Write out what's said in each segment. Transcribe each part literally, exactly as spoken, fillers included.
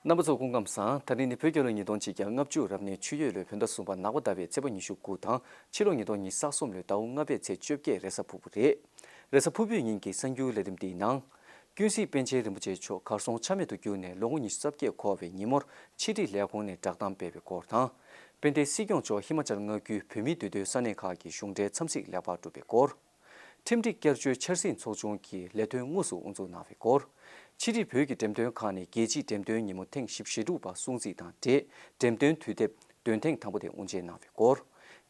རྣམ་པ་ཚོ་སྐུ་ཁམས་བཟང་། ད་རིང་ནི་བོད་རྒྱལ་ལོ་ཉིས་སྟོང་ཆིག་བརྒྱ་ལྔ་བཅུ་རབ་གནས་ཆུ་ཡོས་ལོའི་བོད་ཟླ་གསུམ་པ་ནག་པ་ཟླ་བའི་ཚེས་པ་ཉི་ཤུ་དགུ་དང་ཕྱི་ལོ་ཉིས་སྟོང་ཉི་ཤུ་རྩ་གསུམ་ལོའི་ཟླ་བ་ལྔ་པའི་ཚེས་བཅོ་བརྒྱད་རེས་གཟའ་ཕུར་བུ་རེད། རེས་གཟའ་ཕུར་བུའི་ཉིན་གྱི་གསར་འགྱུར་ལས་རིམ་འདིའི་ནང་། ཀུན་གཟིགས་པཎ་ཆེན་རིན་པོ་ཆེ་མཆོག་གར་སོང་ཆ་མེད་དུ་གྱུར་ནས་ལོ་ངོ་ཉི་ཤུ་རྩ་བརྒྱད་འཁོར་བའི་ཉིན་མོར་ཕྱི་དྲིལ་ལས་ཁུངས་ནས་བསྒྲགས་གཏམ་སྤེལ་བའི་སྐོར་དང་། དཔལ་ལྡན་སྲིད་སྐྱོང་མཆོག་ཧི་མ་ཅལ་མངའ་ཁུལ་བོད་མིའི་འདུས་སྡོད་ས་གནས་ཁག་གི་གཞུང་འབྲེལ་འཚམས་གཟིགས་ལེགས་པར་གྲུབ་པའི་སྐོར། ཁྲིམས་སྒྲིག་བསྐྱར་བཅོས་འཆར་ཟིན་ཚོགས་ཆུང་གི་ལས་དོན་དངོས་སུ་དབུ་འཛུགས་གནང་བའི་སྐོར། ཕྱི་དྲིལ་བོད་ཀྱི་འགྲེམས་སྟོན་ཁང་ནས་རྒྱལ་སྤྱིའི་འགྲེམས་སྟོན་ཉིན་མོ་ཐེངས་བཞི་བཅུ་ཞེ་དྲུག་པ་སྲུང་བརྩི་དང་འབྲེལ་འགྲེམས་སྟོན་དུས་དེབ་འདོན་ཐེངས་དང་པོ་དེ་དབུ་འབྱེད་གནང་བའི་སྐོར།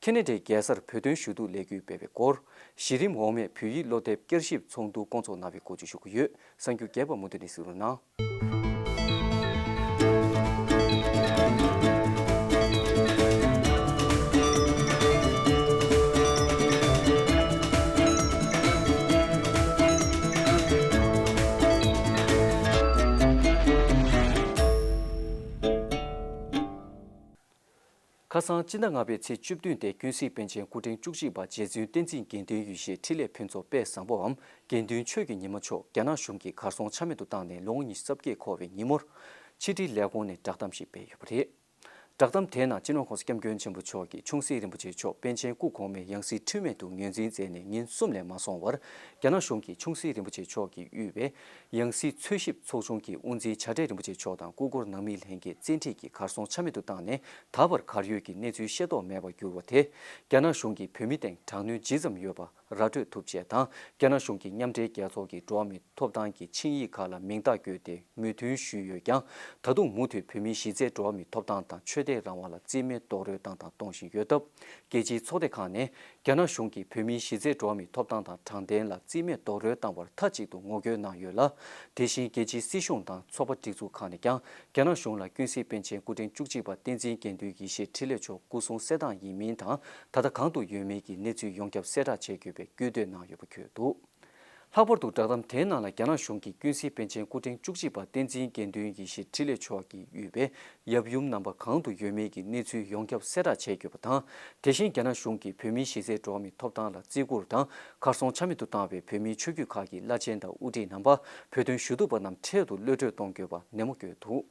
ཁེ་ན་ཌའི་རྒྱལ་སར་བོད་དོན་ཞུ་གཏུག་ལས་འགུལ་སྤེལ་བའི་སྐོར། གཞི་རིམ་འོག་མའི་བོད་ཡིག་སློབ་དེབ་བསྐྱར་ཞིབ་ཚོགས་འདུ་བསྐོང་ཚོགས་གནང་བའི་སྐོར་བཅས་ཞུ་གི་ཡོད། གསར་འགྱུར་རྒྱས་པ་མུ་མཐུད་ནས་གཟིགས་རོགས་གནང་། ཁ་སང་སྤྱི་ཟླ་ལྔ་པའི་ཚེས་བཅུ་བདུན་སྟེ་ཀུན་གཟིགས་པཎ་ཆེན་སྐུ་ཕྲེང་བཅུ་གཅིག་པ་རྗེ་བཙུན་བསྟན་འཛིན་དགེ་འདུན་ཡེ་ཤེས་འཕྲིན་ལས་ཕུན་ཚོགས་དཔལ་བཟང་པོའམ་དགེ་འདུན་ཆོས་ཀྱི་ཉི་མ་མཆོག་རྒྱ་ནག་གཞུང་གིས་གར་སོང་ཆ་མེད་དུ་བཏང་ནས་ལོ་ངོ་ཉི་ཤུ་རྩ་བརྒྱད་འཁོར་བའི་ཉིན་མོར། ཕྱི་དྲིལ་ལས་ཁུངས་ནས་བསྒྲགས་གཏམ་ཞིག་སྤེལ་ཡོད་པ་རེད། བསྒྲགས་གཏམ་དེའི་ནང་སྤྱི་ནོར་༸གོང་ས་༸སྐྱབས་མགོན་ཆེན་པོ་མཆོག་གིས་ཆུང་སྲིད་རིན་པོ་ཆེ་མཆོག་པཎ་ཆེན་སྐུ་གོང་མའི་ཡང་སྲིད་འཁྲུལ་མེད་དུ་ངོས་འཛིན་མཛད་ནས་ཉིན་གསུམ་ལས་མ་སོང་བར། རྒྱ་ནག་གཞུང་གིས་ཆུང་སྲིད་རིན་པོ་ཆེ་མཆོག་གིས་དབུས་པའི་ཡང་སྲིད་འཚོལ་ཞིབ་ཚོགས་ཆུང་གི་དབུ་འཛིན་བྱ་བྲལ་རིན་པོ་ཆེ་མཆོག་དང་སྐུ་འཁོར་ནང་མི་ལྷན་རྒྱས་བཙན་ཁྲིད་ཀྱིས་གར་སོང་ཆ་མེད་དུ་བཏང་ནས། ད་བར་གར་ཡོད་ཀྱི་གནས་ཚུལ་ཤེས་རྟོགས་མེད་པར་གྱུར་བ་དེ། རྒྱ་ནག་གཞུང་གིས་བོད་མི་སྟེང་དྲག་གནོན་ཇི་ཙམ་ཡོད་པ་ར་སྤྲོད་ཐུབ་ཆེད་དང་། རྒྱ་ནག་གཞུང་གིས་མཉམ་འབྲེལ་རྒྱལ་ཚོགས་ཀྱི་འགྲོ་བ་མིའི་ཐོབ་ཐང་གི་ཆིངས་ཡིག་ཁག་ལ་མིང་རྟགས་བཀོད་དེ་མོས་མཐུན་ཞུས་ཡོད་ཀྱང་། ད་དུང་མུ་མཐུད་བོད་མིའི་གཞི་རྩའི་འགྲོ་བ་མིའི་ཐོབ་ཐང་དང་ཆོས་དད་རང་དབང་ལ་རྩིས་མེད་རྡོག་རོལ་བཏང་དང་གཏོང་བཞིན་ཡོད་སྟབས། རྒྱལ་སྤྱིའི་ཚོགས་སྡེ་ཁག་ནས་རྒྱ་ནག་གཞུང་གིས་བོད་མིའི་གཞི་རྩའི་འགྲོ་བ་མིའི་ཐོབ་ཐང་དང་དྲང་བདེན་ལ་རྩིས་མེད་རྡོག་རོལ་བཏང་བར་མཐའ་གཅིག་ཏུ་ངོ་རྒོལ་གནང་ཡོད་ལ། དེ་བཞིན་རྒྱལ་སྤྱིའི་སྲིད་གཞུང་དང་ཚོགས་པ་སྒྲིག་འཛུགས་ཁག་ནས་ཀྱང་རྒྱ་ནག་གཞུང་ལ་ཀུན་གཟིགས་པཎ་ཆེན་སྐུ་ཕྲེང་བཅུ་གཅིག་པ་བསྟན་འཛིན་དགེ་འདུན་ཡེ་ཤེས་འཕྲིན་ལས་མཆོག་སྐུ་སྲུང་གསལ་ཐང་ཡིན་མིན་དང་། ད་ལྟ་གང་དུ་ཡོད་མིན་གྱི་གནས་ཚུལ་ཡོངས་ཁྱབ་གསལ་བསྒྲགས་བྱེད་དགོས་པའི་སྐུལ་འདེད་གནང་ཡོད་པ་འཁོད་འདུག། ལྷག་པར་དུ་བསྒྲགས་གཏམ་དེའི་ནང་ལ་རྒྱ་ནག་གཞུང་གིས་ཀུན་གཟིགས་པཎ་ཆེན་སྐུ་ཕྲེང་བཅུ་གཅིག་པ་བསྟན་འཛིན་དགེ་འདུན་ཡེ་ཤེས་འཕྲིན་ལས་མཆོག་གིས་དབུས་པའི་ཡབ་ཡུམ་རྣམ་པ་གང་དུ་ཡོད་མེད་ཀྱི་གནས་ཚུལ་ཡོངས་ཁྱབ་གསལ་བསྒྲགས་བྱེད་དགོས་པ་དང་། དེ་བཞིན་རྒྱ་ནག་གཞུང་གིས་བོད་མིའི་གཞི་རྩའི་འགྲོ་བ་མིའི་ཐོབ་ཐང་ལ་བརྩི་བཀུར་དང་། གར་སོང་ཆ་མེད་དུ་བཏང་བའི་བོད་མིའི་ཆོས་བརྒྱུད་ཁག་གི་བླ་ཆེན་དང་དབུ་ཁྲིད་རྣམ་པ། བོད་དོན་ཞུ་གཏུག་པ་རྣམས་འཕྲལ་དུ་གློད་བཀྲོལ་གཏོང་དགོས་པ་ནན་མོ་བཀོད་འདུག།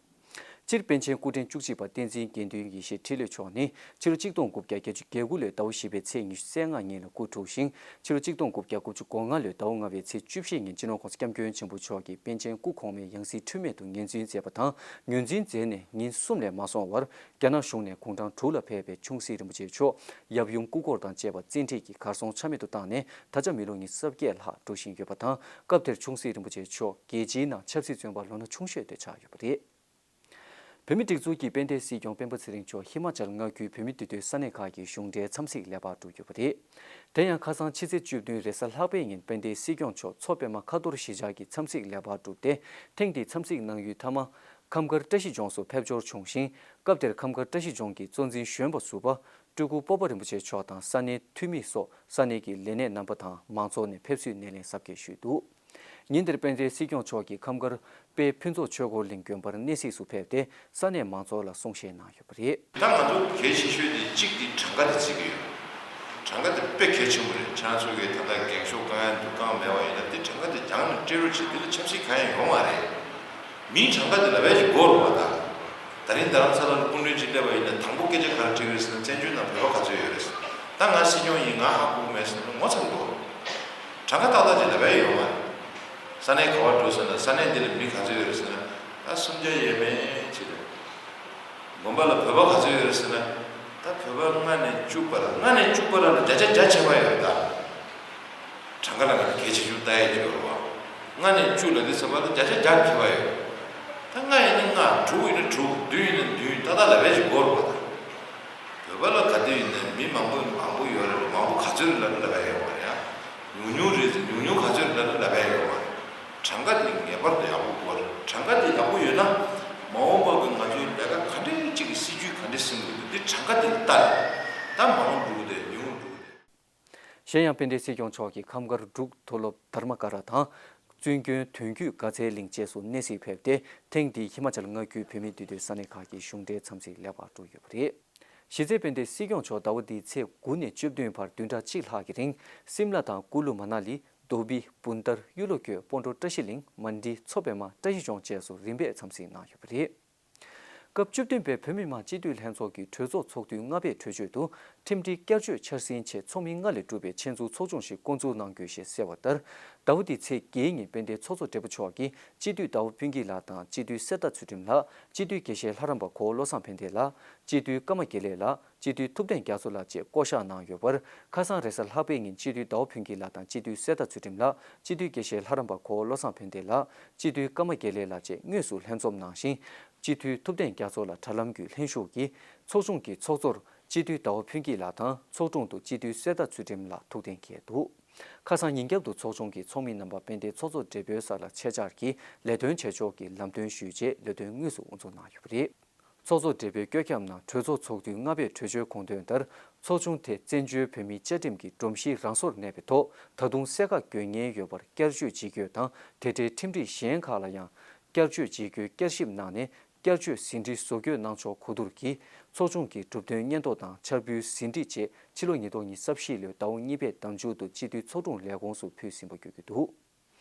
སྤྱིར་པཎ་ཆེན་སྐུ་ཕྲེང་བཅུ་གཅིག་པ་བསྟན་འཛིན་དགེ་འདུན་ཡེ་ཤེས་འཕྲིན་ལས་མཆོག་ནི་ཕྱི་ལོ་གཅིག་སྟོང་དགུ་བརྒྱ་བརྒྱད་ཅུ་གྱ་དགུ་ལོའི་ཟླ་བ་བཞི་པའི་ཚེས་ཉི་ཤུ་རྩ་ལྔ་ཉིན་ལ་སྐུ་འཁྲུངས་ཤིང་། ཕྱི་ལོ་གཅིག་སྟོང་དགུ་བརྒྱ་དགུ་བཅུ་གོ་ལྔ་ལོའི་ཟླ་བ་ལྔ་པའི་ཚེས་བཅུ་བཞི་ཉིན་སྤྱི་ནོར་༸གོང་ས་༸སྐྱབས་མགོན་ཆེན་པོ་མཆོག་གིས་པཎ་ཆེན་སྐུ་གོང་མའི་ཡང་སྲིད་འཁྲུལ་མེད་དུ་ངོས་འཛིན་མཛད་པ་དང་། ངོས་འཛིན་མཛད་ནས་ཉིན་གསུམ་ལས་མ་སོང་བར། རྒྱ་ནག་གཞུང་ནས་དགུང་གྲངས་དྲུག་ལ་ཕེབས་པའི་ཆུང་སྲིད་རིན་པོ་ཆེ་མཆོག་ཡབ་ཡུམ་སྐུ་འཁོར་དང་བཅས་པ་བཙན་ཁྲིད་ཀྱིས་གར་སོང་ཆ་མེད་དུ་བཏང་ནས། ད་ཆ་མི་ལོ་ཉི་ཤུ་རྩ་བརྒྱད་ལྷག་འགྲོ་བཞིན་ཡོད་པ་དང་། སྐབས་དེར་ཆུང་སྲིད་རིན་པོ་ཆེ་མཆོག་རྒྱལ་སྤྱིའི་ནང་ཆབ་སྲིད་བཙོན་པ་ལོ་ན་ཆུང་ཤོས་དེ་ཆགས་ཡོད་པ་རེད། བོད་མིའི་སྒྲིག་འཛུགས་ཀྱི་དཔལ་ལྡན་སྲིད་སྐྱོང་སྤེན་པ་ཚེ་རིང་མཆོག་ཧི་མ་ཅལ་མངའ་ཁུལ་བོད་མིའི་འདུས་སྡོད་ས་གནས་ཁག་གི་གཞུང་འབྲེལ་འཚམས་གཟིགས་ལེགས་པར་གྲུབ་ཡོད་པ་རེད། དེ་ཡང་ཁ་སང་ཕྱི་ཚེས་བཅུ་བདུན་རེས་གཟའ་ལྷག་པའི་ཉིན་དཔལ་ལྡན་སྲིད་སྐྱོང་མཆོག་མཚོ་པདྨ་ཁ་ཐོར་གཞིས་ཆགས་ཀྱི་འཚམས་གཟིགས་ལེགས་པར་གྲུབ་སྟེ། ཐེངས་འདིའི་འཚམས་གཟིགས་གནང་ཡུལ་མཐའ་མ་ཁམས་དཀར་བཀྲ་ཤིས་ལྗོངས་སུ་ཕེབས་འབྱོར་བྱུང་ཞིང་། སྐབས་དེར་ཁམས་དཀར་བཀྲ་ཤིས་ལྗོངས་ཀྱི་གཙོ་འཛིན་གཞོན་པ་ཟུར་པ་སྤྲུལ་སྐུ་སྤོབས་པ་རིན་པོ་ཆེ་མཆོག་དང་ས་གནས་འཐུས་མི་སོགས་ས་གནས་ཀྱི་ལས་སྣེ་རྣམ་པ་དང་མང་ཚོགས་ནས་ཕེབས་བསུའི་སྣེ་ལེན་གཟབ་རྒྱས་ཞུས་འདུག། ཉིན་དེར་དཔལ་ལྡན་སྲིད་སྐྱོང་མཆོག་གིས་ཁམས་དཀར་དཔལ་ཕུན་ཚོགས་ཆོས་འཁོར་གླིང་དགོན་པར་གནས་གཟིགས་སུ་ཕེབས་ཏེ། ས་གནས་མང་ཚོགས་ལ་གསུང་བཤད་གནང་ཡོད་པ་རེད། ད་ང་ཚོ་གལ་ཆེ་ཤོས་དེ་གཅིག་དེ་གྲངས་ཀ་དེ་བརྩི་གི་ཡོད། གྲངས་ཀ་དེ་དཔེ་གལ་ཆེན་པོ་རེད། ཁྱེད་རང་ཚོ་གིས་ད་ལྟ་འགེངས་ཤོག་བཀང་ཡ་འདུག་བཀང་མེད་པ་ཡིན་ན། དེ་གྲངས་ཀ་དེ་རྒྱང་ནས་སྤྲད་རོགས་བྱེད། དེ་ལ་ཆབ་སྲིད་གང་ཡང་ཡོད་མ་རེད། མིའི་གྲངས་ཀ་དེ་ལབ་ཡ་ཞིག་དགོས་རེད་པ། ད་ད་རིང་རྡ་རམ་ས་ལ་ལ་སྐུ་མགྲོན་ཅིག་སླེབས་པ་ཡིན་ན་དང་པོ་སྐད་ཆ་ག་རེ་དྲིས་ཀྱི་རེད་ཟེར་ན། བཙན་བྱོལ་ནང་བོད་པ་ག་ཚོད་ཡོད་རེད་ཟེར། ད་ང་སྲིད་སྐྱོང་ཡིན། ང་ཧ་གོ་གི་མེད་ཟེར་ན་ངོ་ཚ་གི་འདུག། གྲངས་ཀ་ཏག་ཏག་ཅིག་ལབ་ཡ་ཡོད་མ་རེད། ས་གནས་ག་པར་འགྲོ་ཟེར་ན། ས་གནས་འདི་ལ་མི་ག་ཚོད་ཡོད་རེད་ཟེར་ན། ད་སུམ་བརྒྱ་ཡས་མས་ཅིག་རེད། དགོན་པ་ལ་བོད་པ་ག་ཚོད་ཡོད་རེད་ཟེར་ན། ད་བོད་པ་ལྔ་ནས་བཅུ་བར། ལྔ་ནས་བཅུ་བར་ལ་བརྒྱ་ཆ་བརྒྱ་ཁྱད་པར་ཡོད་རེད་ད། གྲངས་ཀ་ལ་ང་ཚོ་གལ་ཆེ་ཤོས་ལྟ་ཡས་ཅིག་ཡོད་རེད་བ། ལྔ་ནས་བཅུ་ལབ་དུས་ཙམ་པ་ལ་བརྒྱ་ཆ་བརྒྱ་ཁྱད་པར་ཡོད། ད་ལྔ་ཡིན་ན་ལྔ། དྲུག་ཡིན་ན་དྲུག། བདུན་ཡིན་ན་བདུན། ཏག་ཏག་ལབ་ཡས་ཅིག་དགོས་རེད་བ། ད་བོད་པ་ལ་ག་དུས་ཡིན་ན་མི་མང་པོ་མང་པོ་ཡོད་རེད། མང་པོ་ག་ཚོད་རེད་ལབ་ན་ལབ་ཡས་ཡོད་མ་རེད་ཡ། ཉུང་ཉུང་རེད་ཟེར། ཉུང་ཉུང་ག་ཚོད་རེད་ལབ་ན་ལབ་ཡས་ཡོད་མ་རེད། གྲངས་ཀ་དེ་ངེས་པར་དུ་ཡག་པོ་དགོས་རེད། གྲངས་ཀ་དེ་ཡག་པོ་ཡོད་ན། མ་འོངས་པ་གི་ང་ཚོའི་ལས་ཀ་ག་འདྲའི་གཅིག་གི་སྲིད་ཇུས་ག་འདྲ་ཟིན་དགོས་འདུག། འདི་གྲངས་ཀ་དེ་ལ་ལྟ་རེད། ད་མང་འགྲོ་གི་དེ་ཉུང་འགྲོ་གི་དེ། གཞན་ཡང་དཔལ་ལྡན་སྲིད་སྐྱོང་མཆོག་གིས་ཁམས་དཀར་འབྲུག་མཐོ་སློབ་དྷརྨ་ཀ་ར་དང་། བཙུན་དགོན་དོན་བརྒྱུད་དགའ་ཚལ་གླིང་བཅས་སུ་གནས་གཟིགས་ཕེབས་ཏེ། ཐེངས་འདིའི་ཧི་མ་ཅལ་མངའ་ཁུལ་བོད་མིའི་འདུས་སྡོད་ས་གནས་ཁག་གི་གཞུང་འབྲེལ་འཚམས་གཟིགས་ལེགས་པར་གྲུབ་ཡོད་པ་རེད། གཞི་རྩའི་དཔལ་ལྡན་སྲིད་སྐྱོང་མཆོག་ཟླ་བ་འདིའི་ཚེས་དགུ་ནས་བཅུ་བདུན་བར་བདུན་ཕྲག་གཅིག་ལྷག་གི་རིང་། སིམ་ལ་དང་ཀུ་ལུ་མ་ན་ལི། རྡོ་སྦིས། བུན་ཏར། གཡུ་ལོ་ཁྱོད། སྤོན་ཊོ་བཀྲ་ཤིས་གླིང་། མན་ཌི། མཚོ་པདྨ། བཀྲ་ཤིས་ལྗོངས་བཅས་སུ་རིམ་པས་འཚམས་གཟིགས་གནང་ཡོད་པ་རེད། སྐབས་བཅུ་བདུན་པའི་བོད་མི་མང་སྤྱི་འཐུས་ལྷན་ཚོགས་ཀྱི་གྲོས་ཚོགས་ཚོགས་དུས་ལྔ་པའི་གྲོས་ཆོད་དུ། ཁྲིམས་སྒྲིག་བསྐྱར་བཅོས་འཆར་ཟིན་ཆེད་ཚོགས་མི་ལྔ་ལས་གྲུབ་པའི་ཆེད་འཛུགས་ཚོགས་ཆུང་ཞིག་བསྐོང་འཛུགས་གནང་དགོས་ཞེས་གསལ་བ་ལྟར། ཟླ་བ་འདིའི་ཚེས་བརྒྱད་ཉིན་དཔལ་ལྡན་ཚོགས་གཙོ་སྦྲེལ་པོ་མཆོག་གིས་སྤྱི་འཐུས་ཟླ་བ་ཕུན་སྐྱིད་ལགས་དང་། སྤྱི་འཐུས་གསེར་རྟ་ཚུལ་ཁྲིམས་ལགས། སྤྱི་འཐུས་དགེ་བཤེས་ལྷ་རམས་པ་གོ་བོ་བློ་བཟང་ཕན་བདེ་ལགས། སྤྱི་འཐུས་ཀརྨ་དགེ་ལེགས་ལགས། སྤྱི་འཐུས་ཐུབ་བསྟན་རྒྱ་མཚོ་ལགས་བཅས་བསྐོ་གཞག་གནང་ཡོད་པར། ཁ་སང་རེས་གཟའ་ལྷག་པའི་ཉིན་སྤྱི་འཐུས་ཟླ་བ་ཕུན་སྐྱིད་ལགས་དང་། སྤྱི་འཐུས་གསེར་རྟ་ཚུལ་ཁྲིམས་ལགས། སྤྱི་འཐུས་དགེ་བཤེས་ལྷ་རམས་པ་གོ་བོ་བློ་བཟང་ཕན་བདེ་ལགས། སྤྱི་འཐུས་ཀརྨ་དགེ་ལེགས་ལགས་བཅས་དངོས་སུ་ལྷན་འཛོམས་གནང་ཞིང་། སྤྱི་འཐུས་ཐུབ་བསྟན་རྒྱ་མཚོ་ལགས་དྲ་ལམ་བརྒྱུད་ལྷན་ཞུགས་ཀྱིས་ཚོགས་ཆུང་གི་ཚོགས་གཙོར་སྤྱི་འཐུས་ཟླ་བ་ཕུན་སྐྱིད་ལགས་དང་། ཚོགས་དྲུང་དུ་སྤྱི་འཐུས་གསེར་རྟ་ཚུལ་ཁྲིམས་ལགས་ཐུགས་གཏན་འཁེལ་འདུག། ཁ་སང་ཉིན་རྒྱབ་ཏུ་ཚོགས་ཆུང་གི་ཚོགས་མི་རྣམ་པ་དཔལ་ལྡན་ཚོགས་གཙོ་སྦྲེལ་པོའི་ས་ལ་ཆེད་བཅར་གྱིས་ལས་དོན་བྱེད་ཕྱོགས་ཀྱི་ལམ་སྟོན་ཞུས་རྗེས་ལས་དོན་དངོས་སུ་དབུ་འཛུགས་གནང་ཡོད་པ་རེད། ཚོགས་གཙོ་སྦྲེལ་པོའི་བཀོད་ཁྱབ་ནང་གྲོས་ཚོགས་ཚོགས་དུས་ལྔ་པའི་གྲོས་ཆོད་དགོངས་དོན་ལྟར། ཚོགས་ཆུང་དེ་བཙན་བྱོལ་བོད་མིའི་བཅའ་ཁྲིམས་ཀྱི་སྒྲོམ་གཞི་རང་སོར་གནས་པའི་ཐོག་ད་དུང་གསལ་ཁ་དགོས་ངེས་ཡོད་པར་བསྐྱར་བཅོས་བྱེད་རྒྱུ་དང་། དེ་འབྲེལ་ཁྲིམས་སྒྲིག་གཞན་ཁག་ལ་ཡང་བསྐྱར་བཅོས་བྱེད་རྒྱུའི་བསྐྱར་ཞིབ་གནང་ནས། བསྐྱར་བཅོས་ཟིན་བྲིས་བཟོ་བཀོད་གནང་ཕྱོགས་གོ་བསྡུར་གྱིས། ཚོགས་ཆུང་གི་གྲུབ་དོན་སྙན་ཐོ་དང་འཆར་འབུལ་ཟིན་བྲིས་བཅས་ཕྱི་ལོ་ཉིས་སྟོང་ཉི་ཤུ་རྩ་བཞི་ལོའི་ཟླ་བ་གཉིས་པའི་ཟླ་མཇུག་ཏུ་སྤྱི་འཐུས་ཚོགས་དྲུང་ལས་ཁུངས་སུ་ཕུལ་ཟིན་པ་བརྗོད་ཀྱི་འདུག།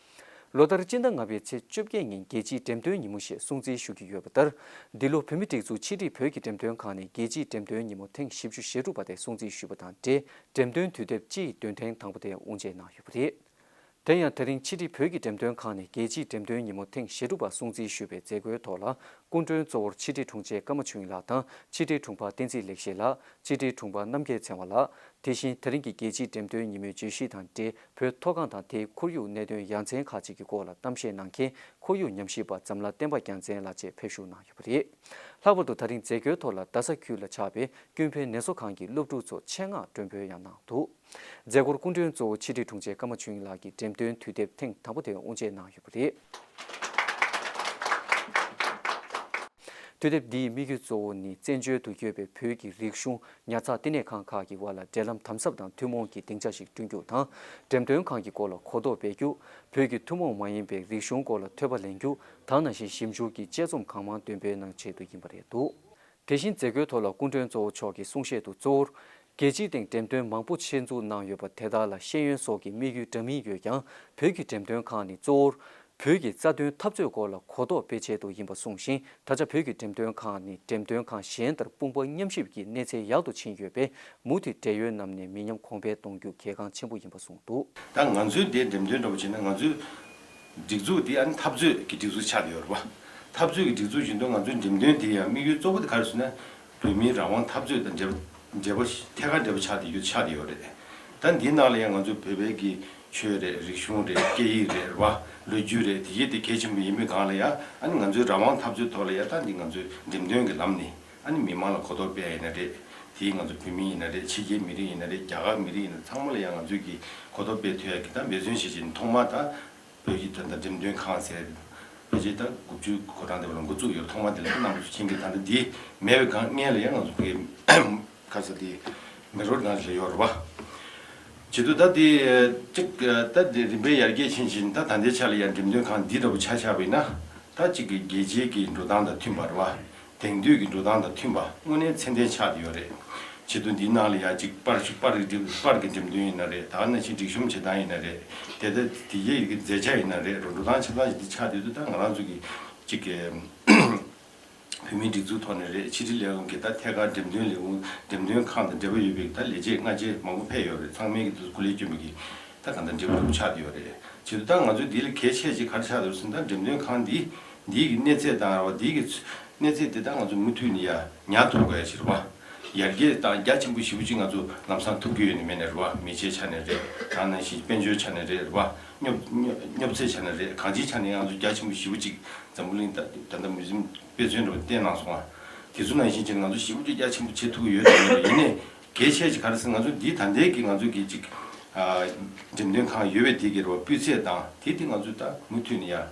ལོ་ལྟར་སྤྱི་ཟླ་ལྔ་པའི་ཚེས་བཅོ་བརྒྱད་ཉིན་རྒྱལ་སྤྱིའི་འགྲེམས་སྟོན་ཉིན་མོ་ཞེས་སྲུང་བརྩི་ཞུ་གི་ཡོད་པ་ལྟར། འདི་ལོ་བོད་མིའི་སྒྲིག་འཛུགས་ཕྱི་དྲིལ་བོད་ཀྱི་འགྲེམས་སྟོན་ཁང་ནས་རྒྱལ་སྤྱིའི་འགྲེམས་སྟོན་ཉིན་མོ་ཐེངས་བཞི་བཅུ་ཞེ་དྲུག་པ་དེ་སྲུང་བརྩི་ཞུས་པ་དང་འབྲེལ། འགྲེམས་སྟོན་དུས་དེབ་སྤྱི་ཡི་འདོན་ཐེངས་དང་པོ་དེ་དབུ་འབྱེད་གནང་ཡོད་པ་རེད། དེ་ཡང་དེ་རིང་ཕྱི་དྲིལ་བོད་ཀྱི་འགྲེམས་སྟོན་ཁང་ནས་རྒྱལ་སྤྱིའི་འགྲེམས་སྟོན་ཉིན་མོ་ཐེངས་ཞེ་དྲུག་པ་སྲུང་བརྩི་ཞུས་པའི་མཛད་སྒོའི་ཐོག་ལ། སྐུ་མགྲོན་གཙོ་བོར་ཕྱི་དྲིལ་དྲུང་ཆེ་ཀརྨ་ཆོས་དབྱིངས་ལགས་དང་། ཕྱི་དྲིལ་དྲུང་འཕར་བསྟན་འཛིན་ལེགས་བཤད་ལགས། ཕྱི་དྲིལ་དྲུང་འཕར་རྣམ་རྒྱལ་ཚེ་དབང་ལགས། དེ་བཞིན་དེ་རིང་གི་རྒྱལ་སྤྱིའི་འགྲེམས་སྟོན་ཉིན་མོའི་བརྗོད་གཞི་དང་འབྲེལ། བོད་མཐོ་སྒང་དང་དེའི་ཁོར་ཡུག་གནད་དོན་ཡ་མཚན་ཁག་ཅིག་གི་སྐོར་ལ་གཏམ་བཤད་གནང་མཁན་ཁོར་ཡུག་ཉམས་ཞིབ་པ་འཛམ་ལྷ་བསྟན་པ་རྒྱལ་མཚན་ལགས་བཅས་ཕེབས་ཞུགས་གནང་ཡོད་པ་རེད། ལྷག་པར་དུ་ད་རིང་མཛད་སྒོའི་ཐོག་ལ་རྡ་ས་ཁུལ་ལ་ཆགས་པའི་ཀུན་ཕན་ནད་གསོ་ཁང་གི་སློབ་ཕྲུག་ཚོ་ཆེད་མངགས་མགྲོན་འབོད་ཡང་གནང་འདུག། མཛད་སྒོར་སྐུ་མགྲོན་གཙོ་བོ་ཕྱི་དྲིལ་དྲུང་ཆེ་ཀརྨ་ཆོས་དབྱིངས་ལགས་ཀྱིས་འགྲེམས་སྟོན་དུས་དེབ་ཐེངས་དང་པོ་དེ་དབུ་འབྱེད་གནང་ཡོད་པ་རེད། དུས་དེབ་འདིའི་དམིགས་ཡུལ་གཙོ་བོ་ནི་བཙན་བྱོལ་དུ་ཡོད་པའི་བོད་ཀྱི་རིག་གཞུང་། ཉར་ཚགས་བསྟི་གནས་ཁང་ཁག་གི་དབར་ལ་འབྲེལ་ལམ་དམ་ཟབ་དང་ཐུན་མོང་གི་སྡིངས་ཆ་ཞིག་བསྐྲུན་རྒྱུ་དང་། འགྲེམས་སྟོན་ཁང་གི་སྐོར་ལ་གོ་རྟོགས་སྤེལ་རྒྱུ། བོད་ཀྱི་ཐུན་མོང་མ་ཡིན་པའི་རིག་གཞུང་སྐོར་ལ་ཐོས་པ་ལེན་རྒྱུ་དང་། ནང་བཞིན་ཞིབ་འཇུག་གི་དཔྱད་རྩོམ་གང་མང་འདོན་སྤེལ་གནང་ཆེད་དུ་ཡིན་པ་རེད་འདུག། དེ་བཞིན་མཛད་སྒོའི་ཐོག་ལ་སྐུ་མགྲོན་གཙོ་བོ་མཆོག་གིས་གསུང་བཤད་དུ། གཙོ་བོར་རྒྱལ་སྤྱིའི་སྟེང་འགྲེམས་སྟོན་མང་པོ་ཆེད་འཛུགས་གནང་ཡོད་པ་དེ་དག་ལ་ཤེས་ཡོན་སོགས་ཀྱི་དམིགས་ཡུལ་འདྲ་མིན་ཡོད་ཀྱང་། བོད་ཀྱི་འགྲེམས་སྟོན་ཁང་ནི་གཙོ་བོར་བོད་ཀྱི་རྩ་དོན་འཐབ་རྩོད་སྐོར་ལ་གོ་རྟོགས་སྤེལ་ཆེད་དུ་ཡིན་པ་གསུངས་ཤིང་། ད་ཆ་བོད་ཀྱི་འགྲེམས་སྟོན་ཁང་ནི་འགྲེམས་སྟོན་ཁང་གཞན་ལྟར་དཔུང་པ་མཉམ་གཤིབ་ཀྱི་གནས་ཚད་ཡག་ཏུ་ཕྱིན་ཡོད་པས། མུ་མཐུད་འབྲེལ་ཡོད་རྣམས་ནས་མི་ཉམས་གོང་འཕེལ་གཏོང་རྒྱུ་གལ་འགངས་ཆེན་པོ་ཡིན་པ་གསུངས་འདུག། ད་ང་ཚོའི་འདིར་འགྲེམས་སྟོན་འདྲ་པོ་བྱས་ན། ང་ཚོའི་སྒྲིག་འཛུགས་འདི་ཨ་ནི་འཐབ་རྩོད་ཀྱི་སྒྲིག་འཛུགས་ཆགས་བསྡད་ཡོད་རེད་པ། འཐབ་རྩོད་ཀྱི་སྒྲིག་འཛུགས་བཞིན་དུ་ང་ཚོའི་འགྲེམས་སྟོན་དེ་ཡང་དམིགས་ཡུལ་གཙོ་བོ་དེ་ག་རེ་ཟེར་ན། བོད་མིའི་རང་དབང་འཐབ་རྩོད་དང་འབྲེལ་བ་འབྲེལ་བ་ཐད་ཀར་འབྲེལ་བ་ཆགས་བསྡད་ཡོད་ཆགས་བསྡད་ཡོད་རེད། ད་འདིའི་ནང་ལ་ཡང་ང་ཚོའི་བོད་པའི་གི་ཆོས་རེད། རིག་གཞུང་རེད། སྐད་ཡིག་རེད་རེད་པ། ལོ་རྒྱུས་རེད། དེ་གྱད་དེ་གལ་ཆེན་པོ་ཡིན་པའི་སྒང་ལ་ཡང་། ཨ་ནི་ང་ཚོའི་རང་དབང་འཐབ་རྩོད་ཐོག་ལ་ཡང་ད་འདི་ང་ཚོའི་འགྲེམས་སྟོན་གྱི་ལམ་ནས་ཨ་ནི་མི་མང་ལ་གོ་རྟོགས་སྤེལ་ཡ་ཡིན་ན་རེད། དེ་ང་ཚོ་བོད་མི་ཡིན་ན་རེད། ཕྱི་རྒྱལ་མི་རིགས་ཡིན་ན་རེད། རྒྱ་གར་མི་རིགས་ཡིན་ན། ཚང་མ་ལ་ཡང་ང་ཚོས་ཀྱི་གོ་རྟོགས་སྤེལ་ཐུབ་ཡ་གི་ད་འབད་བརྩོན་བྱེད་བྱེད་ནས། ཐོག་མར་ད་བོད་ཀྱི་ད་ལྟ་འགྲེམས་སྟོན་ཁང་ཟེར། ཕལ་ཆེར་ད་དགུ་བཅུ་གོ་གྲངས་དེ་བ་ལ་འགོ་བཙུགས་ཡོད། ཐོག་མ་དེ་ལ་རྣམ་པ་ཚོ་མཁྱེན་གྱི། ད་ལྟ་འདི་མེད་པའི་སྒང་སྔོན་ལ་ཡང་ང་ཚོ་བོད་ཀྱི་ཁ་ས་དེ་མེག་ལོར་ནང་ལ་ཡོད་རེད་པ། བྱེད་དུས་ད་དེ་གཅིག་ད་དེ་རིམ་པས་ཡར་རྒྱས་ཕྱིན་ཕྱིན། ད་ད་ལྟའི་ཆ་ལ་ཡང་འགྲེམས་སྟོན་ཁང་འདི་འདྲ་པོ་ཆ་བཞག་པ་ཡིན་ན། ད་གཅིག་གི་རྒྱལ་སྤྱིའི་གི་འགྲོ་སྟངས་དང་མཐུན་པ་རེད་པ། དེང་དུས་ཀྱི་འགྲོ་སྟངས་དང་མཐུན་པ་དངོས་གནས་ཚད་ལྡན་ཆགས་བསྡད་ཡོད་རེད། བྱེད་དུས་འདིའི་ནང་ལ་ཡང་གཅིག་པར་པར་གྱི་འགྲེམས་པར་གྱི་འགྲེམས་སྟོན་ཡིན་ན་རེད། ད་ག་ནང་བཞིན་སྒྲིག་གཤོམ་བྱེད་སྟངས་ཡིན་ན་རེད། དེ་ལྟར་དེ་གའི་གི་མཛད་འཆར་ཡིན་ན་རེད། འགྲོ་སྟངས་ཆ་ཚང་ཞིག་འདི་ཆགས་བསྡད་དུས། ད་ང་རང་ཚོ་གི་གཅིག་གི་བོད་མིའི་སྒྲིག་འཛུགས་ཐོག་ནས་རེད། ཕྱི་དྲིལ་ལས་ཁུངས་ཀྱི་ད་ཐད་ཀར་འགྲེམས་སྟོན་ལས་ཁུངས། འགྲེམས་སྟོན་ཁང་དང་འབྲེལ་བ་ཡོད་པའི་ད་ལས་བྱེད་སྔ་རྗེས་མང་པོ་ཕེབས་ཡོད་རེད། ཚང་མས་ཀྱི་དུ་སྐུ་ལས་བསྐྱོན་པའི་གི་ད་གང་ལྟར་འབྲེལ་བ་རུ་ཆགས་བསྡད་ཡོད་རེད། བྱེད་དུས་ད་ང་ཚོས་འདི་ལ་གལ་ཆེ་ཅིག་ག་རེ་ཆགས་འདུག་ཟེར་ན། ད་འགྲེམས་སྟོན་ཁང་འདི་འདིའི་གི་གནས་ཚད་དང་རེད་པ། འདིའི་གི་གནས་ཚད་དེ་ད་ང་ཚོ་མུ་མཐུད་ནས་ཡར་ཉར་ཐུབ་དགོས་ཡ་ཅིག་རེད་པ། ཡར་རྒྱས་དང་རྒྱ་ཆེན་པོ་ཞེ་པོ་ཅིག་ང་ཚོ་ལམ་སང་ཐུབ་ཀྱི་ཡོད་ནི་མེད་ནི་རེད་པ། མི་ཆའི་ཆ་ནས་རེད། ད་ནང་བཞིན་དཔལ་འབྱོར་ཆ་ནས་རེད། རེད་པ། སྙོབ་སྙོབ་སྙོབ་ཚད་ཆ་ནས་རེད། གང་ཅིའི་ཆ་ནས་ང་ཚོ་རྒྱ་ཆེན་པོ་ཞེ་པོ་ཅིག་འཛམ་བུ་གླིང་ད་ད་ལྟ་མུ་ཟིམ་དཔེ་མཚོན་འདྲ་པོ་བསྟན་གནང་སོང་བ། དེ་ཚོ་ནང་བཞིན་བྱས་ནས་ང་ཚོ་ཞེ་པོ་ཅིག་རྒྱ་ཆེན་པོ་བྱེད་ཐུབ་ཀྱི་ཡོད་དམ་མེད་དམ། ཡིན་ནའི་གལ་ཆེ་ཅིག་ག་རེ་ཟེར། ང་ཚོ་འདི་ད་ལྟའི་གི་ང་ཚོ་གི་ཅིག་ཨ་འགྲེམས་སྟོན་ཁང་ཡོད་པའི་དེ་གི་རེད་པ། སྤུས་ཚད་དང་དེ་དེ་ང་ཚོས་ད་མུ་མཐུད་ནས་ཡར་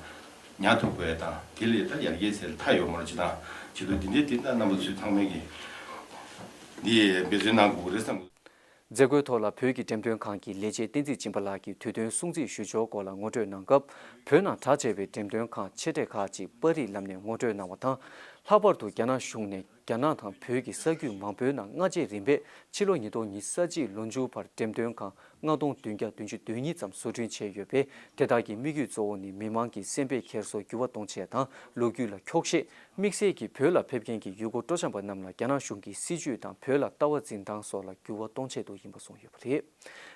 ཉར་ཐུབ་དགོས་དང་། དེ་ལས་ད་ཡར་རྒྱས་ཟེར་མཐའ་ཡོད་མ་རེད། ཅི་དང་བྱེད་དུས་འདི་འདྲའི་དེ་ད་རྣམ་པ་ཚོས་ཚང་མས་ཀྱི་འདི་འབད་བརྩོན་གནང་དགོས་ཀྱི་རེད་བསམ་གྱི། མཛད་སྒོའི་ཐོག་ལ་བོད་ཀྱི་འགྲེམས་སྟོན་ཁང་གི་ལས་བྱེད་བསྟན་འཛིན་སྦྱིན་པ་ལགས་ཀྱིས་དུས་སྟོན་སྲུང་བརྩི་ཞུ་ཕྱོགས་སྐོར་ལ་ངོ་སྤྲོད་གནང་སྐབས། བོད་ནང་གྲགས་ཆེ་བའི་འགྲེམས་སྟོན་ཁང་ཆེ་གྲས་ཁག་ཅིག་པར་རིས་ལམ་ནས་ངོ་སྤྲོད་གནང་བ་དང་། ལྷག་པར་དུ་རྒྱ་ནག་གཞུང་ནས་རྒྱ་ནག་དང་བོད་ཀྱི་ས་རྒྱུད་མང་པོའི་ནང་སྔ་རྗེས་རིམ་པས་ཕྱི་ལོ་ཉིས་སྟོང་ཉི་ཤུ་རྩ་གཅིག་ལོ་མཇུག་བར་འགྲེམས་སྟོན་ཁང་ལྔ་སྟོང་བདུན་བརྒྱ་བདུན་ཅུ་དོན་གཉིས་ཙམ་བཟོ་སྐྲུན་བྱས་ཡོད་པས། དེ་དག་གི་དམིགས་ཡུལ་གཙོ་བོ་ནི་མི་མང་གི་སེམས་པའི་འཁྱེར་སོ་འགྱུར་བ་གཏོང་ཆེད་དང་། ལོ་རྒྱུས་ལ་འཁྱོག་བཤད། དམིགས་བསལ་གྱིས་བོད་ལ་ཕེབས་མཁན་གྱི་ཡུལ་སྐོར་སྤྲོ་འཆམ་པ་རྣམས་ལ་རྒྱ་ནག་གཞུང་གི་སྲིད་བྱུས་དང་བོད་ལ་ལྟ་བ་འཛིན་སྟངས་སོགས་ལ་འགྱུར་བ་གཏོང་ཆེད་དུ་ཡིན་པ་གསུངས་ཡོད་པ་རེད།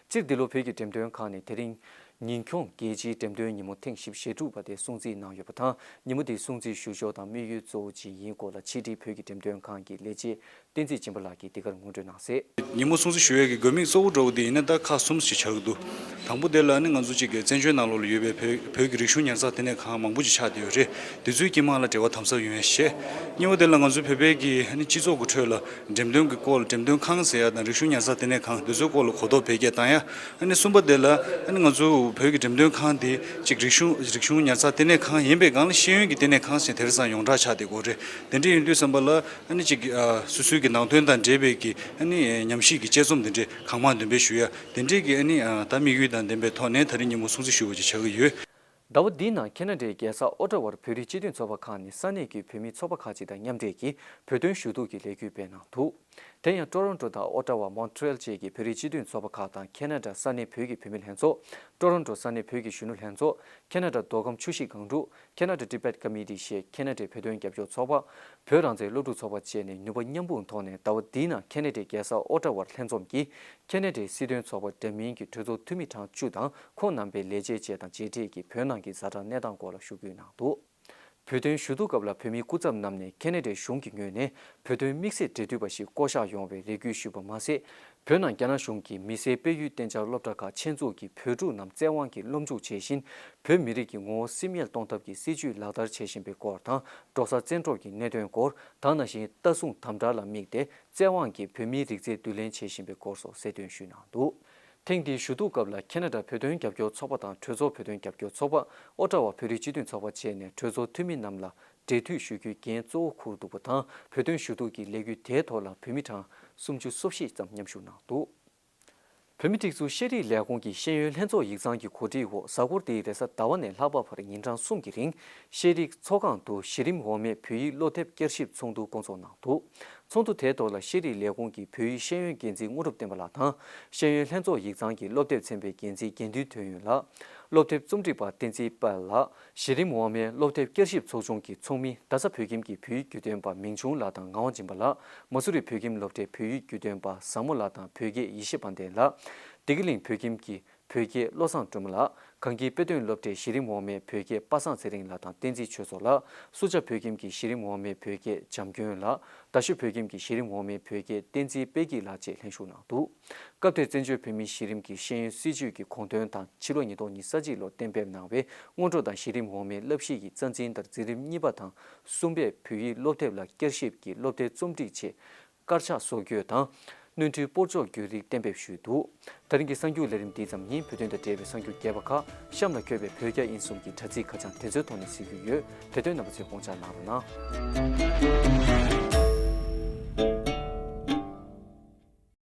སྤྱིར་འདི་ལོ་བོད་ཀྱི་འགྲེམས་སྟོན་ཁང་ནས་དེ་རིང་ཉིན་གུང་རྒྱལ་སྤྱིའི་འགྲེམས་སྟོན་ཉིན་མོ་ཐེངས་བཞི་བཅུ་ཞེ་དྲུག་པ་དེ་སྲུང་བརྩི་གནང་ཡོད་པ་དང་། ཉིན་མོ་དེའི་སྲུང་བརྩིའི་ཞུ་ཕྱོགས་དང་དམིགས་ཡུལ་གཙོ་བོ་ཅི་ཡིན་སྐོར་ལ་ཕྱི་དྲིལ་བོད་ཀྱི་འགྲེམས་སྟོན་ཁང་གི་ལས་བྱེད་བསྟན་འཛིན་སྦྱིན་པ་ལགས་ཀྱིས་འདི་གར་ངོ་སྤྲོད་གནང་གསལ། ཉིན་མོ་སྲུང་བརྩི་ཞུ་ཡས་ཀྱི་དགོས་དམིགས་གཙོ་བོ་འདྲ་བོ་དེ་ཡིན་ན་ད་ཁག་གསུམ་ཞིག་ཆགས་ཀྱི་འདུག་དང་པོ་དེ་ལ་ནི་ང་ཚོ་གཅིག་གི་བཙན་བྱོལ་ནང་ལོགས་ལ་ཡོད་པའི་བོད་བོད་ཀྱི་རིག་གཞུང་ཉར་ཚགས་ལྟེ་གནས་ཁང་མང་པོ་ཞིག་ཆགས་བསྡད་ཡོད་རེད། དེ་ཚོའི་དཀྱིལ་མ་ལ་འབྲེལ་བ་དམ་ཟབ་ཡོང་ཡས་བྱས། གཉིས་པ་དེ་ལ་ང་ཚོའི་བོད་པའི་གི་ནི་སྤྱི་ཚོགས་ཀྱི་ཁྲོད་ལ་འགྲེམས་སྟོན་གྱི་སྐོར་ལ་འགྲེམས་སྟོན་ཁང་ཟེར་ཡ་དང་རིག་གཞུང་ཉར་ཚགས་ལྟེ་གནས་ཁང་དེ་ཚོའི་སྐོར་ལ་གོ་རྟོགས་འཕེལ་རྒྱས་བཏང་ཡ། ཨ་ནི་གསུམ་པ་དེ་ལ་ཨ་ནི་ང་ཚོ་བོད་ཀྱི་འགྲེམས་སྟོན་ཁང་དེ་གཅིག་རིག་གཞུང་རིག་གཞུང་ཉར་ཚགས་ལྟེ་གནས་ཁང་ཡིན་པའི་སྒང་ལ་ཤེས་ཡོན་གྱི་ལྟེ་གནས་ཁང་ཞིག་དེང་སང་ཡོངས་གྲགས་ཆགས་བསྡད་ཡོད་རེད། དེ་འདྲ་ཡིན་དུས་ཙམ་པ་ལ་ཨ་ནི་གཅིག་ཨ་སོ་སོའི་གི་ནང་དོན་དང་འབྲེལ་བའི་གི་ཨ་ནི་ཉམས་ཞིབ་ཀྱི་དཔྱད་རྩོམ་དེ་འདྲ་གང་མང་འདོན་སྤེལ་ཞུ་ཡ་དེ་འདྲའི་གི་ཨ་ནི་ཨ་ད་དམིགས་ཡུལ་དང་ལྡན་པའི་ཐོག་ནས་ད་རེས་ཉིན་མོ་སྲུང་བརྩི་ཞུ་བ་ཅིག་ཆགས་ཀྱི་ཡོད། ཟླ་བ་འདིའི་ནང་ཁེ་ན་ཌའི་རྒྱལ་ས་ཨོ་ཊ་ཝར་བོད་རིགས་སྤྱི་མཐུན་ཚོགས་པ་ཁག་ནས་ས་གནས་ཀྱི་བོད་མིའི་ཚོགས་པ་ཁག་ཅིག་དང་མཉམ་འབྲེལ་གྱིས་བོད་དོན་ཞུ་གཏུག་གི་ལས་འགུལ་སྤེལ་གནང་འདུག་དེ་ཡང་ཊོ་རོན་ཊོ་དང་ཨོ་ཊ་ཝ། མོན་ཊི་རེལ་བཅས་ཀྱི་བོད་རིགས་སྤྱི་མཐུན་ཚོགས་པ་ཁག་དང་། ཁེ་ན་ཌ་ས་གནས་བོད་ཀྱི་བུད་མེད་ལྷན་ཚོགས། ཊོ་རོན་ཊོ་ས་གནས་བོད་ཀྱི་གཞོན་ནུ་ལྷན་ཚོགས། ཁེ་ན་ཌ་མདོ་ཁམས་ཆུ་བཞི་སྒང་དྲུག Canada Tibet Committee ཞེས་ཁེ་ན་ཌའི་བོད་དོན་རྒྱབ་སྐྱོར་ཚོགས་པ། བོད་རང་བཙན་སློབ་ཕྲུག་ཚོགས་པ་བཅས་ནས་ནུས་པ་མཉམ་སྤུངས་ཐོག་ནས་ཟླ་བ་འདིའི་ནང་ཁེ་ན་ཌའི་རྒྱལ་ས་ཨོ་ཊ་ཝར་ལྷན་འཛོམས་ཀྱིས་ཁེ་ན་ཌའི་སྲིད་དོན་ཚོགས་པ་འདྲ་མིན་གྱི་གྲོས་ཚོགས་འཐུས་མི་གྲངས་བཅུ་དང་ཁོང་རྣམ་པའི་ལས་བྱེད་བཅས་དང་མཇལ་འཕྲད་ཀྱིས་བོད་ནང་གི་ཛ་དྲག་གནས་སྟངས་སྐོར་ལ་ཞུ་སྐུལ་གནང་འདུག་བོད་དོན་ཞུ་གཏུག་སྐབས་ལ་བོད་མིའི་སྐུ་ཚབ་རྣམས་ནས་ཁེ་ན་ཌའི་གཞུང་གི་ངོས་ནས་བོད་དོན་དམིགས་བསལ་འབྲེལ་མཐུད་པ་ཞིག་བསྐོ་གཞག་ཡོང་བའི་རེ་སྐུལ་ཞུས་པ་མ་ཟད། བོད་ནང་རྒྱ་ནག་གཞུང་གིས་མི་སེར་སྤེལ་ཡུལ་གཏན་འཇགས་སློབ་གྲྭ་ཁག་ཆེད་འཛུགས་ཀྱིས་བོད་ཕྲུག་རྣམས་བཙན་དབང་གིས་སློབ་འཇུག་བྱེད་བཞིན། བོད་མི་རིགས་ཀྱི་ངོ་བོ་སིམ་ཡལ་གཏོང་ཐབས་ཀྱི་སྲིད་བྱུས་ལག་བསྟར་བྱེད་བཞིན་པའི་སྐོར་དང་། འབྲོག་ས་བཙན་འཕྲོག་གི་གནད་དོན་སྐོར། ད་ནང་བཞིན་ལྟ་སྲུང་དམ་དྲག་ལ་དམིགས་ཏེ་བཙན་དབང་གིས་བོད་མིའི་རིགས་རྫས་བསྡུ་ལེན་བྱེད་བཞིན་པའི་སྐོར་སོགས་གསལ་སྟོན་ཞུས་གནང་འདུག་ཐེངས་འདིའི་ཞུ་གཏུག་སྐབས་ལ་ཁེ་ན་ཌ་བོད་དོན་རྒྱབ་སྐྱོར་ཚོགས་པ་དང་གྲོས་ཚོགས་བོད་དོན་རྒྱབ་སྐྱོར་ཚོགས་པ། ཨོ་ཊ་ཝ་བོད་རིགས་སྤྱི་མཐུན་ཚོགས་པ་བཅས་ནས་གྲོས་ཚོགས་འཐུས་མི་རྣམས་ལ་འབྲེལ་མཐུད་ཞུ་རྒྱུའི་འགན་གཙོ་བོ་འཁུར་འདུག་པ་དང་། བོད་དོན་ཞུ་གཏུག་གི་ལས་འགུལ་དེའི་ཐོག་ལ་བོད་མི་གྲངས་སུམ་ཅུ་སོ་བཞི་ཙམ་མཉམ་ཞུགས་གནང་འདུག་བོད་མིའི་སྒྲིག་འཛུགས་ཤེས་རིག་ལས་ཁུངས་ཀྱི་ཤེས་ཡོན་ལྷན་ཚོགས་ཡིག་ཚང་གི་གོ་སྒྲིག་འོག་གཟའ་འཁོར་འདིའི་རེས་གཟའ་ཟླ་བ་ནས་ལྷག་པ་བར་ཉིན་གྲངས་གསུམ་གྱི་རིང་ཤེས་རིག་ཚོགས་ཁང་དུ་གཞི་རིམ་འོག་མའི་བོད་ཡིག་སློབ་དེབ་བསྐྱར་ཞིབ་ཚོགས་འདུ་བསྐོང་ཚོགས་གནང་འདུག་ཚོགས་འདུ་དེའི་ཐོག་ལ་ཤེས་རིག་ལས་ཁུངས་ཀྱི་བོད་ཡིག་ཤེས་ཡོན་འགན་འཛིན་དངོས་གྲུབ་བསྟན་པ་ལགས་དང་། ཤེས་ཡོན་ལྷན་ཚོགས་ཡིག་ཚང་གི་སློབ་དེབ་ཚན་པའི་འགན་འཛིན་དགེ་འདུན་དོན་ཡོད་ལགས། སློབ་དེབ་རྩོམ་སྒྲིག་པ་བསྟན་འཛིན་དཔལ་ལགས། གཞི་རིམ་འོག་མའི་སློབ་དེབ་བསྐྱར་ཞིབ་ཚོགས་ཆུང་གི་ཚོགས་མི་རྡ་ས་བོད་ཁྱིམ་གྱི་བོད་ཡིག་བརྒྱུད་སྟོན་པ་མིང་ཆུང་ལགས་དང་ངག་དབང་སྦྱིན་པ་ལགས། མ་སུ་རི་བོད་ཁྱིམ་སློབ་གྲྭའི་བོད་ཡིག་བརྒྱུད་སྟོན་པ་བཟང་མོ་ལགས་དང་བོད་དགེ་ཡེ་ཤེས་དཔལ་ལྡན་ལགས། བདེ་སྐྱིད་གླིང་བོད་ཁྱིམ་གྱི་བོད་དགེ་བློ་བཟང་སྒྲོལ་མ་ལགས། གངས་སྐྱིད་དཔེ་སྟོན་སློབ་གྲྭའི་གཞི་རིམ་འོག་མའི་བོད་དགེ་པ་སངས་ཚེ་རིང་ལགས་དང་བསྟན་འཛིན་ཆོས་ཚོགས་ལགས། སུ་ཇཱ་བོད་ཁྱིམ་གྱི་གཞི་རིམ་འོག་མའི་བོད་དགེ་འཇམ་སྐྱོན་ལགས། རྡ་ཤོད་བོད་ཁྱིམ་གྱི་གཞི་རིམ་འོག་མའི་བོད་དགེ་བསྟན་འཛིན་དཔལ་སྐྱིད་ལགས་བཅས་ལྷན་ཞུགས་གནང་འདུག་སྐབས་དེར་བཙན་བྱོལ་བོད་མིའི་གཞི་རིམ་གྱི་ཤེས་ཡོན་སྲིད་བྱུས་ཀྱི་དགོངས་དོན་དང་ཕྱི་ལོ་ཉིས་སྟོང་ཉི་ཤུ་རྩ་གཅིག་ལོར་གཏན་འབེབས་གནང་བའི་སྔོན་འགྲོ་དང་གཞི་རིམ་འོག་མའི་བསླབ་གཞི་ཡི་རྩ་འཛིན་ལྟར་འཛིན་རིམ་གཉིས་པ་དང་གསུམ་པའི་བོད་ཡིག་སློབ་དེབ་ལ་བསྐྱར་ཞིབ་ཀྱིས་སློབ་དེབ་རྩོམ་སྒྲིག་ཆེད་དཀར་ཆག་བཟོ་བཀོད་དང་། སྣོན་འཕྲུལ་སྤོར་གཅོག་བརྒྱུད་རིམ་གཏན་འབེབས་ཞུས་འདུག་ད་རིང་གི་གསར་འགྱུར་ལས་རིམ་འདི་ཙམ་ཡིན། བོད་དོན་དང་འབྲེལ་བའི་གསར་འགྱུར་རྒྱས་པ་ཁག་གཤམ་ལ་འཁོད་པའི་བོད་རྒྱ་དབྱིན་གསུམ་གྱི་དྲ་ཚིགས་ཁ་བྱང་དེ་ཚོའི་ཐོག་ནས་གཟིགས་རྒྱུ་ཡོད། དེ་དོན་རྣམ་པ་ཚོས་དགོངས་འཇགས་གནང་རོགས་གནང་།